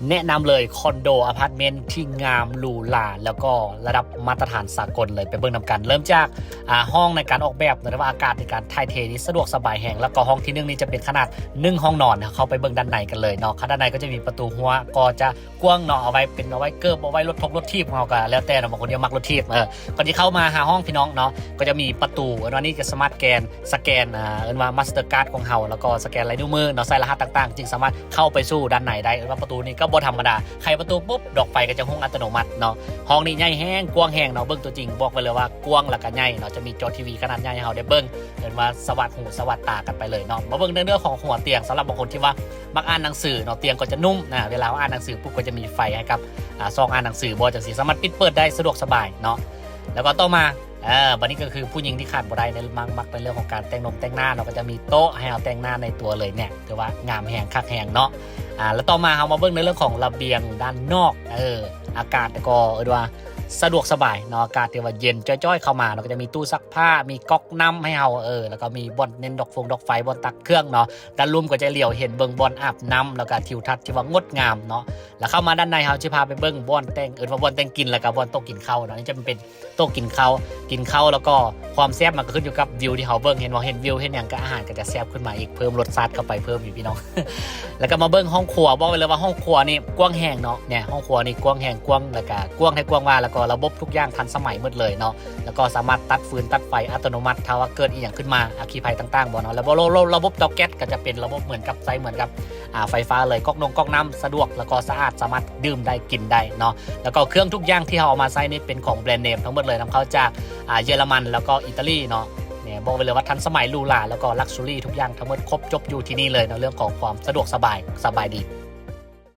ແນະນຳເລີຍ ຄອນໂດອາພາດເມັນທີ່ງາມ ຫຼູຫຼາ ແລ້ວກໍລະດັບມາດຕະຖານສາກົນເລີຍ. ໄປເບິ່ງນຳກັນ ເລີ່ມຈາກ ອ່າ ຫ້ອງໃນການອອກແບບ ຫຼືວ່າອາກາດໃນການຖ່າຍເທນີ້ສະດວກສະບາຍແຮງ ແລ້ວກໍຫ້ອງທີໜຶ່ງນີ້ຈະເປັນຂະໜາດໜຶ່ງຫ້ອງນອນ. ເຮົາເຂົ້າໄປເບິ່ງດ້ານໃນກັນເລີຍເນາະ. ຂ້າງດ້ານໃນກໍຈະມີປະຕູຮົ້ວ ກໍຈະກວ້າງເນາະ ເອົາໄວ້ເປັນ ເອົາໄວ້ເກີບ ເອົາໄວ້ລົດທົກລົດຖີບຂອງເຮົາ ກໍແລ້ວແຕ່ເນາະ ບາງຄົນຢາກມັກລົດຖີບ ເອີ ກ່ອນທີ່ເຂົ້າມາຫາຫ້ອງພີ່ນ້ອງເນາະ ກໍຈະມີປະຕູ ອັນນີ້ຈະສາມາດແກນ ສະແກນ ອ່າ ເອີ້ນວ່າມາສເຕີກາດຂອງເຮົາ ແລ້ວກໍສະແກນລາຍນິ້ວມືເນາະ ໃສ່ລະຫັດຕ່າງໆ ຈຶ່ງສາມາດເຂົ້າໄປສູ່ດ້ານໃນໄດ້. ເອີ້ນວ່າປະຕູນີ້ກໍບໍ່ທຳມະດາ ໄຂປະຕູປຸບ ດອກໄຟກໍຈະຮຸ່ງອັດຕະໂນມັດເນາະ. ຫ້ອງນີ້ໃຫຍ່ແຮງ ກວ້າງແຮງເນາະ ເບິ່ງຕົວຈິງບອກໄວ້ເລີຍວ່າກວ້າງ ແລ້ວກໍໃຫຍ່ເນາະ ຈະມີຈໍທີວີຂະໜາດໃຫຍ່ໃຫ້ເຮົາໄດ້ເບິ່ງ ເອີ້ນວ່າສະຫວັດຫູສະຫວັດຕາກັນໄປເລີຍເນາະ. ມາເບິ່ງໃນເລື່ອງຂອງຫົວຕຽງ ສຳລັບບາງຄົນທີ່ວ່າມັກອ່ານໜັງສືເນາະ ຕຽງກໍຈະນຸ້ມນະ ເວລາເຮົາອ່ານໜັງສືປຸບ ກໍຈະມີໄຟໃຫ້ກັບ ອ່າ ຊ່ອງອ່ານໜັງສືບໍ່ ຈັ່ງຊີ້ ສາມາດປິດເປີດໄດ້ສະດວກສະບາຍເນາະ. ແລ້ວກໍຕໍ່ມາ ເອີ ບັດນີ້ກໍຄືຜູ້ຍິງທີ່ຂາດບໍ່ໄດ້ໃນ ມັກ ມັກໃນເລື່ອງຂອງການແຕ່ງນົມແຕ່ງໜ້າເນາະ ກໍຈະມີໂຕະໃຫ້ເຮົາແຕ່ງໜ້າໃນຕົວເລີຍ ແນ່ ຖືວ່າງາມແຮງຄັກແຮງເນາະ. ອ່າ ແລ້ວຕໍ່ມາເຮົາມາເບິ່ງໃນເລື່ອງຂອງລະບຽງດ້ານນອກ ເອີ ອາກາດກໍເອີ້ນວ່າສະດວກສະບາຍເນາະ ອາກາດຖືວ່າເຢັນຈ້ອຍໆເຂົ້າມາເນາະ ກໍຈະມີຕູ້ຊັກຜ້າ ມີກັອກນ້ຳໃຫ້ເຮົາ ເອີ ແລ້ວກໍມີບ່ອນເນັ້ນດອກຟົງດອກໄຟ ບ່ອນຕັກເຄື່ອງເນາະ. ດ້ານລຸ່ມກໍຈະຫຼຽວເຫັນເບິ່ງບ່ອນອາບນ້ຳ ແລ້ວກໍທິວທັດທີ່ວ່າງົດງາມເນາະ. ແລ້ວເຂົ້າມາດ້ານໃນ ເຮົາຈະພາໄປເບິ່ງບ່ອນແຕ່ງ ເອີ້ນວ່າບ່ອນແຕ່ງກິນ ແລ້ວກໍບ່ອນໂຕະກິນເຂົ້າເນາະ. ນີ້ຈະເປັນໂຕະກິນເຂົ້າ ກິນເຂົ້າ ແລ້ວກໍຄວາມແຊບມັນກໍຂຶ້ນຢູ່ກັບວິວທີ່ເຮົາເບິ່ງ ເຫັນບໍ່ ເຫັນວິວເຫັນຫຍັງ ກໍອາຫານກໍຈະແຊບຂຶ້ນມາອີກ ເພີ່ມລົດຊາດເຂົ້າໄປເພີ່ມຢູ່ພີ່ນ້ອງ. ແລ້ວກໍມາເບິ່ງຫ້ອງຄົວ ບອກໄວ້ເລີຍວ່າຫ້ອງຄົວນີ້ກວ້າງແຮງເນາະ ແນ່ ຫ້ອງຄົວນີ້ກວ້າງແຮງ ກວ້າງ ແລ້ວກໍກວ້າງແທ້ກວ້າງວ່າ ແລ້ວກໍລະບົບທຸກຢ່າງທັນສະໄໝໝົດເລີຍເນາະ. ແລ້ວກໍສາມາດຕັດຟືນຕັດໄຟອັດຕະໂນມັດ ຖ້າວ່າເກີດອີ່ຫຍັງຂຶ້ນມາ ອັກຄີໄພຕ່າງໆບໍ່ເນາະ. ແລ້ວລະບົບເຕົາແກັສກໍຈະເປັນລະບົບເໝືອນກັບ ໃຊ້ເໝືອນກັບ ອ່າ ໄຟຟ້າເລີຍ ກອກນົງກອກນ້ຳສະດວກ ແລ້ວກໍສະອາດ ສາມາດດື່ມໄດ້ກິນໄດ້ເນາະ. ແລ້ວກໍເຄື່ອງທຸກຢ່າງທີ່ເຮົາເອົາມາໃຊ້ນີ້ເປັນຂອງແບຣນເນມທັງໝົດເລີຍ ນຳເຂົ້າຈາກ ອ່າ ເຢຍລະມັນ ແລ້ວກໍອີຕາລີເນາະ. ແນ່ ບອກໄວ້ເລີຍວ່າທັນສະໄໝ ຫຼູຫຼາ ແລ້ວກໍລັກຊູຣີ ທຸກຢ່າງທັງໝົດຄົບຈົບຢູ່ທີ່ນີ້ເລີຍເນາະ ເລື່ອງຂອງຄວາມສະດວກສະບາຍ ສະບາຍດີ.